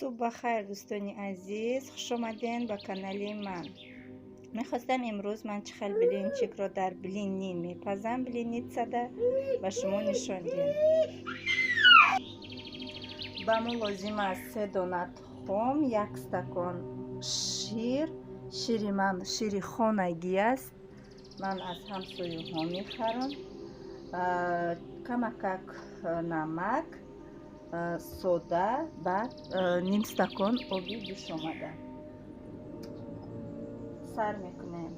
Субҳ бахайр, дӯстони азиз, хуш омадед ба канали ман. Мехостам имрӯз ман чӣ хел блинчикро дар блинни мепазам, блинницада ба шумо нишон диҳам. Ба мо лозим аст 3 дона тухм, 1 стакон шир. Шири ман шири хонагӣ аст, ман аз ҳамсояҳо мехарам. Камакак намак, сода, баъд ним стакон оби ҷӯшомада. Сар мекунем.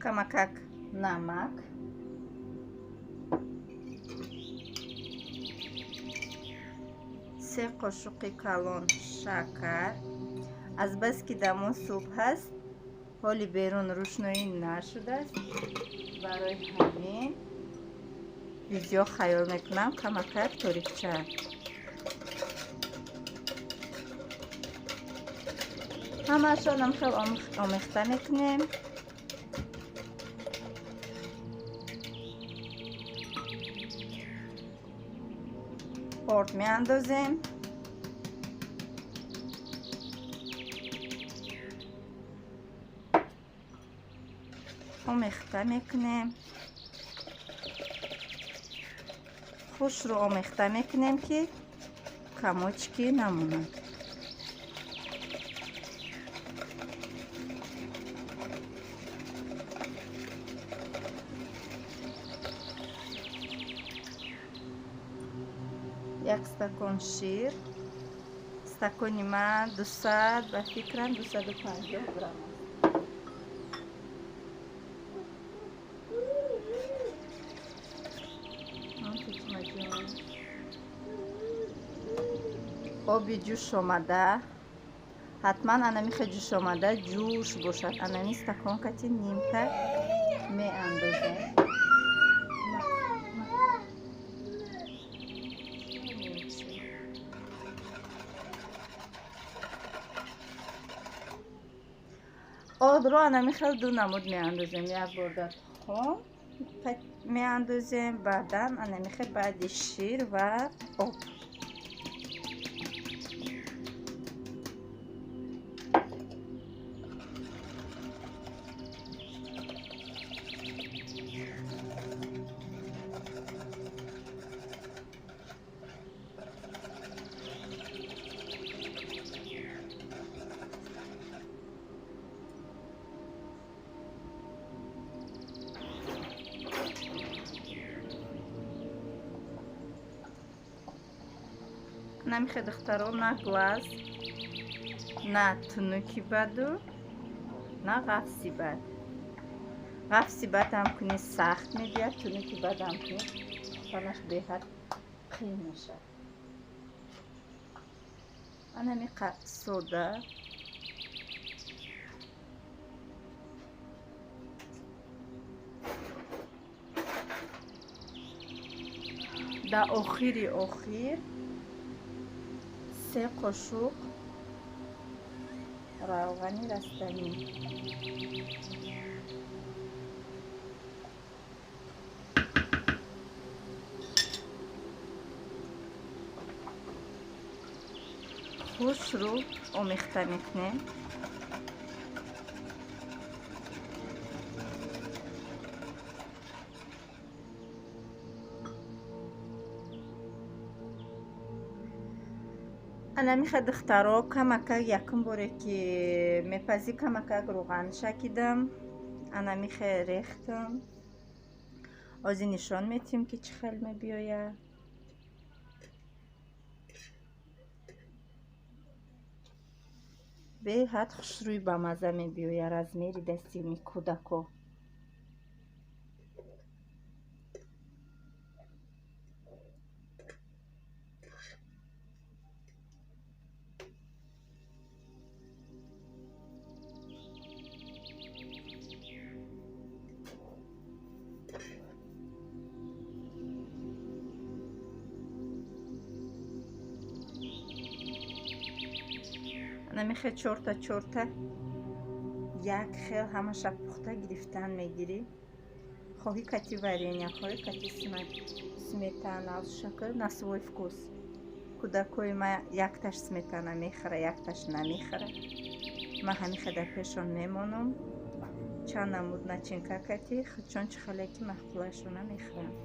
Камакак намак, 3 қошуқи калон шакар. Азбаски дамо субҳ ҳаст, ҳоли берун рӯшноӣ нашудааст, барои ҳамин видео хаёл мекунам камакак торикча. Ҳамаашонам хел омехта мекунем. Орд меандозем. Омехта мекунем. Хушрӯ омехта мекунем, ки камочки намонад. Як стакон шир. Стакони ман 200, ба фикрам 250 грамм аст. Оби ҷӯш омада, ҳатман анамихе ҷӯш омада ҷӯш бошад. Анами стакон кати нимта меандозем. Ордро анами хел ду намуд меандозем. Як бор дар тухм меандозем, баъдан анами хел баъди шир ва об. Намихе духтаро, на глаз, на тунуки баду, на ғафси бад. Ғафси бад ҳам кунӣ сахт мебиёд, тунуки бад ҳам кунӣ пухтанаш беҳад қин мешавад. Анами сода. Дар охири охир 3 қошуқ равғани растанӣ. Хушрӯ омехта мекунем. Анамиха духтаро, камакак якум боре ки мепазӣ, камакак рӯған шакидам, анамихе рехтам. Ози нишон метиҳем, ки чӣ хел мебиёяд. Беҳад хушрӯй бамаза мебиёяд, размери дасти кӯдако. Намехе чорта чорта як хел ҳамаша пухта гирифтан мегирӣ. Хоҳӣ кати варенья, хоҳӣ кати сметана, шакар на свой вкус. Кӯдакои ма якташ сметана мехӯра, якташ намехӯра. Ман ҳамиха дар пешон мемонам. Чанд намуд начинка кати, чун чӣ хеле ки маъқулашона мехӯрам.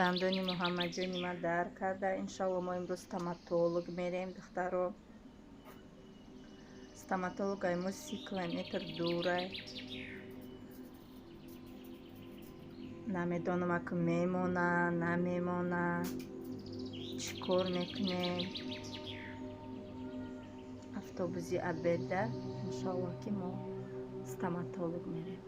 Дандони Муҳаммадҷони ман дар карда. Иншалло мо имрӯз стоматолог мерем, духтаро. Стоматолог ай мо 30 километр дурай. Намедонам аку мемона, намемона, чӣ кор мекунем. Автобуси обеда иншалло ки мо стоматолог мерем.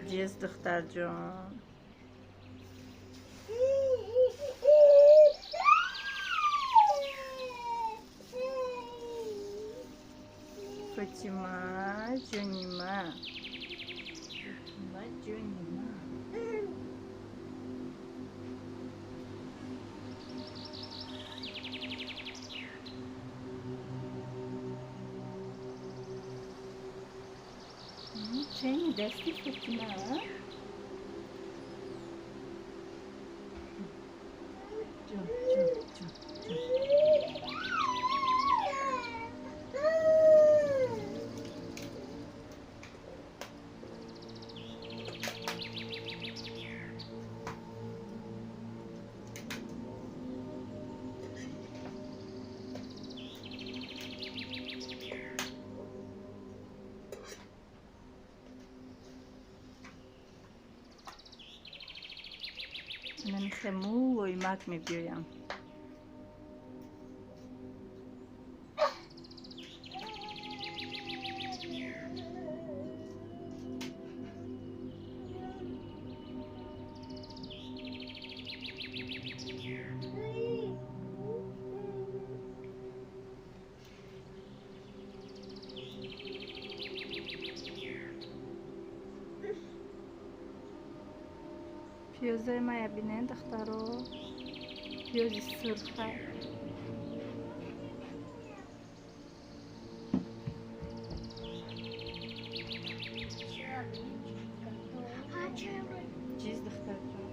Ҷез духтарҷон. Фатима ҷонима. Фатима ҷонима. Чени дасти Фатима? Ҷон, ҷон, ҷон, ҷон. Намихе мулоимак мебиёям. Пиёзои мая бинен, духтаро. Пиёзи сурха. Чиз, духтарҷон?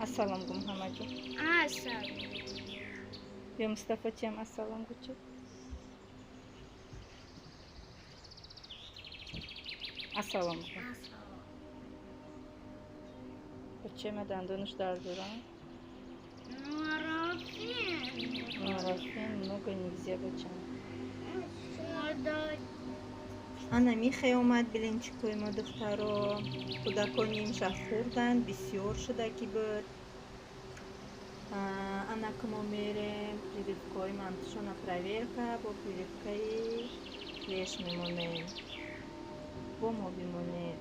Ассалом гу, Муҳаммадҷон. Ассалом. Ё Мустафо чиам ассалом гу чи? Ассалом гу. Чема дандонаш дард дорам? Нурофен много нельзя бачам. Ана михе омад блинчикои мо, духтаро. Кӯдакон нимша хӯрданд, бисёр шуда ки буд. Ана ку мо мерем прививкаҳои мантушона проверка, бо прививкаи клеш мемонем. Бо мо бимонем.